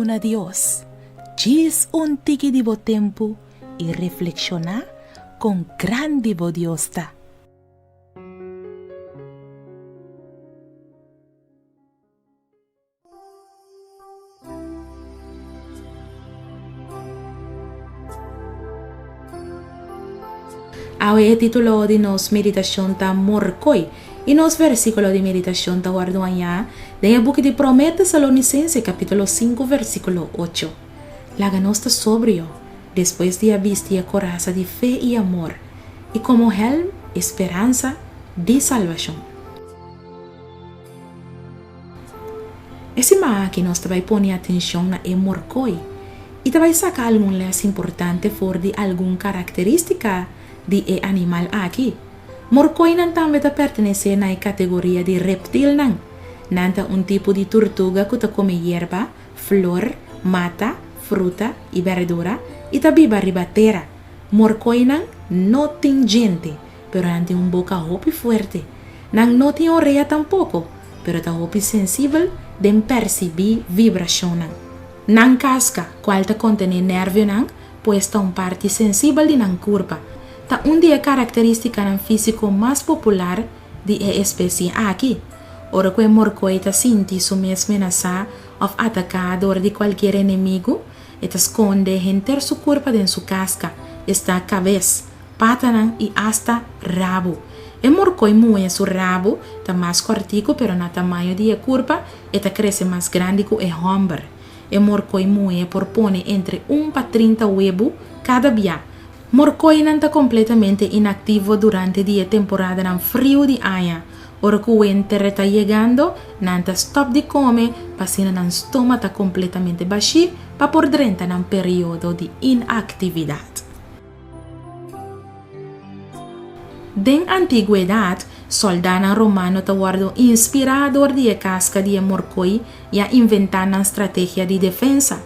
Duna Dios djis un tiki di bo tempu i reflekshoná kon grandi bo Dios ta. Awe e título di nos meditashon ta Morkoi i nos versíkulo di meditashon ta wòrdu hañá den e buki di Promé Tesalonisense kapítulo sinku versíkulo ocho. Laga nos ta sobrio, despues di a bisti e korasa di fe i amor, i komo hèlm e speransa di salbashon. E siman aki nos ta bai pone atencion na e morkoi y ta bai saca algun les importante for di algun caracteristica di e animal aki. Morkoinan tambe ta pertenece na e categoria di reptilnan. Nan ta un tipo di turtuga cu ta come yerba, flor, mata, fruta y berdura y ta biba riba tera. Morkoinan no tin djente, pero nan tin un boca hopi fuerte. Nan no tin orea tampoko, pero ta hopi sensibel den persibí vibrashonnan. Nan kaska, kual ta kontené nèrvionan, pues ta un parti sensibel di nan kurpa. Ta un di e karakterístikanan físiko mas popular di e espesie aki. Ora ku e morkoi ta sinti su mes menasá òf ataká dor di kualkier enemigu, e ta skonde henter su kurpa den su kaska, esta kabes. Patanan i asta rabu. E morkoi muhe su rabu ta mas kòrtiku pero na tamaño di e kurpa e ta krese mas grandi ku e hòmber. E morkoi muhe por pone entre un pa 30 webu kada bia. Morkoinan ta kompletamente inaktivo durante di e temporadanan friu di aña. Ora ku wenter ta yegando, nan ta stòp di kome pa asina nan stoma ta kompletamente bashí pa por drenta nan periodo di inaktividat. Den antigwedat, sòldánan romano ta wòrdu inspirá dor di e kaska di e morkoi i a inventá nan strategia di defensa.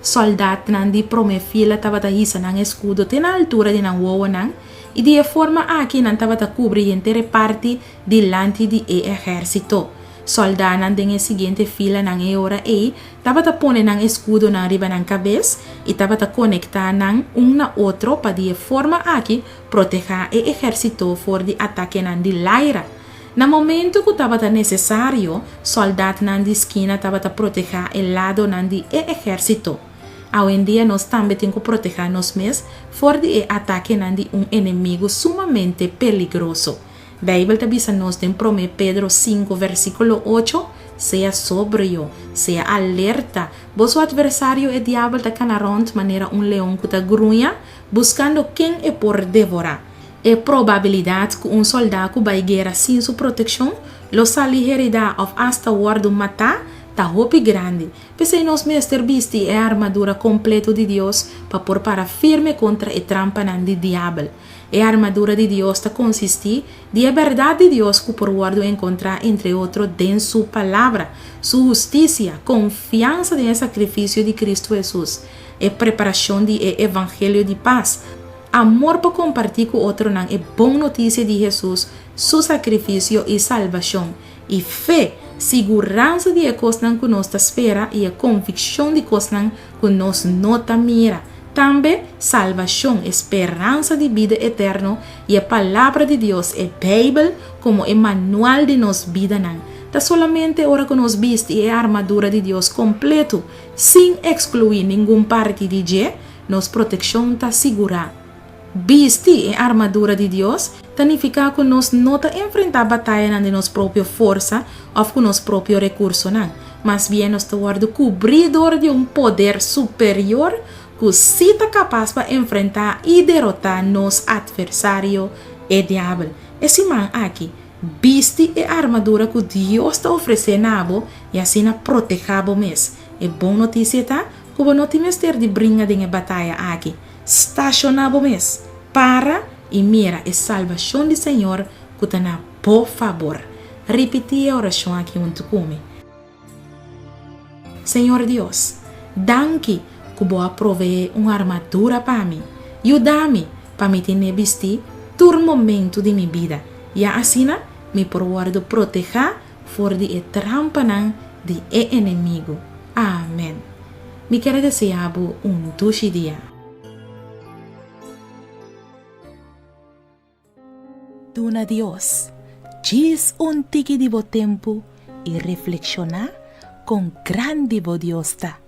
Sòldatnan di promé fila tabata hisa nan eskudo te na altura di nan wowonan i di e forma aki nan tabata kubri henter e parti dilanti di e ehérsito. Sòldánan den e siguiente filanan e ora ei tabata pone nan eskudonan riba nan kabes i tabata konektá nan un na otro pa di e forma aki protehá e ehérsito for di atakenan di laira. Na momentu ku tabata nesesario, sòldatnan di skina tabata protehá e ladonan di e ehérsito. Awendia nos tambe tin ku protehá nos mes for di e atakenan di un enemigu sumamente peligroso. Beibel ta bisa nos den Promé Pedro sinku versíkulo ocho, Sea sobrio, sea alerta, boso atversario e diabel ta kana rònt manera un leon ku ta gruña, buskando ken e por devorá. E probabilidat ku un sòldá ku bai guera sin su protekshon lo sali heridá òf asta wòrdu matá ta hopi grandi. P'esei nos mester bisti e armadura kompleto di Dios pa por para firme kontra e trampanan di diabel. E armadura di Dios ta konsistí di e bèrdat di Dios ku por wòrdu enkontrá entre otro den Su Palabra, Su hustisia, konfiansa den e sakrifisio di Kristu Hesus, e preparashon di e evangelio di pas, amor pa kompartí ku otronan e bon notisia di Hesus Su sakrifisio i salbashon, i fe, siguransa di e kosnan ku nos ta spera i e konvikshon di kosnan ku nos no ta mira. Tambe, salbashon, e speransa di bida eterno i e Palabra di Dios, e Beibel, komo e manual di nos bidanan. Ta solamente ora ku nos bisti e armadura di Dios kompletu, sin ekskluí ningun parti di dje, nos protekshon ta sigurá. Bisti e armadura di Dios ta nifiká ku nos no ta enfrentá batayanan den nos propio forsa òf ku nos propio rekursonan. Mas bien nos ta wòrdu kubrí dor di un poder superior ku sí ta kapas pa enfrentá i derotá nos atversario, e Diabel. E siman aki, bisti e armadura ku Dios ta ofresé na bo i asina protehá bo mes. E bon notisia ta ku bo no tin mester di bringa den e bataya aki. Stashoná bo mes, para i mira e salbashon di Señor ku ta na bo fabor. Ripití e orashon aki huntu ku mi. Señor Dios, danki ku bo a proveé un armadura pa mi. Yuda mi pa mi tin'é bistí tur momentu di mi bida, ya asina mi por wòrdu protehá for di e trampanan di e enemigu. Amèn. Mi kier a desea bo un dushi dia. Duna Dios djis un tiki di bo tempu i reflekshoná kon grandi bo Dios ta.